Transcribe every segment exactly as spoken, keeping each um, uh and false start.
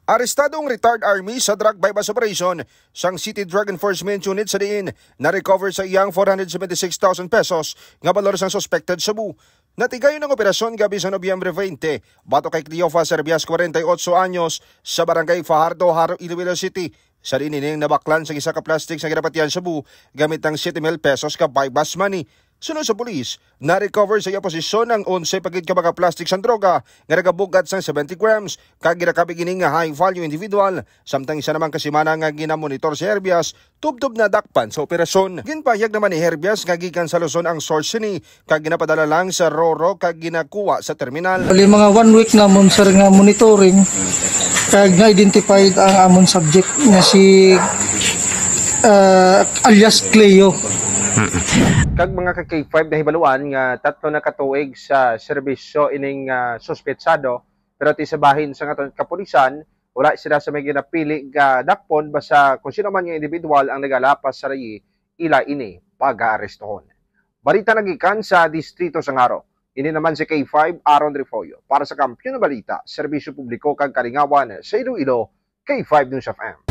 Arestado ang retired army sa drug buy-bust operation sang City Drug Enforcement Unit sa diin na-recover sa iyang four hundred seventy-six thousand pesos nga balor sang suspected shabu. Natigayon ang operasyon gabi sa Nobyembre twenty, batok kay Cleofa Servias, forty-eight anyos, sa Barangay Fajardo, Jaro, Iloilo City. Sa diin ini nabaklan sa isa ka plastic sa ginapatihan shabu gamit ang siete mil pesos ka buy-bust money. Suno sa pulis, na-recover sa iya posisyon ang onse pa gid ka mga plastic sang droga nga nagabug-at sang seventy grams, kag ginakabig ini nga high-value individual, samtang isa naman ka semana nga ginamonitor si Herbias tubtob nadakpan sa operasyon. Ginpahayag naman ni Herbias nga gikan sa Luzon ang source sini, kag ginapadala lang sa Roro kag ginakuha sa terminal. Bali, mga one week namon, sir, nga monitoring, kag na-identified ang amon subject nga si, ah, alias Cleo. Kag mga ka K five, nahibaluan nga tatlo na ka tuig sa serbisyo ining, ah, suspetsado, pero ti sa bahin sang aton kapulisan, wala sila sa may ginapili nga dakpon basta kung sino man nga individual ang nagalapas sa rayi, ila ini pagaarestohon. Balita nagikan sa Distrito sang Jaro. Ini naman si K five Aaron Refollo para sa Kampiyon nga Balita, Serbisyo Publiko kag Kalingawan sa Iloilo, K five News F M.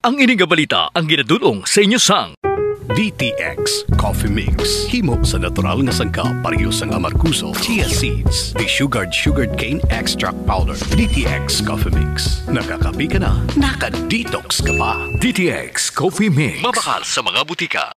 Ang ini nga balita ang ginadul-ong sa inyo sang D T X Coffee Mix. Himo sa natural nga sangkap, pareho sang amargoso, chia seeds, desugared sugarcane extract powder. D T X Coffee Mix. Nakakape ka na, naka-detox ka pa. D T X Coffee Mix. Mabakal sa mga butika.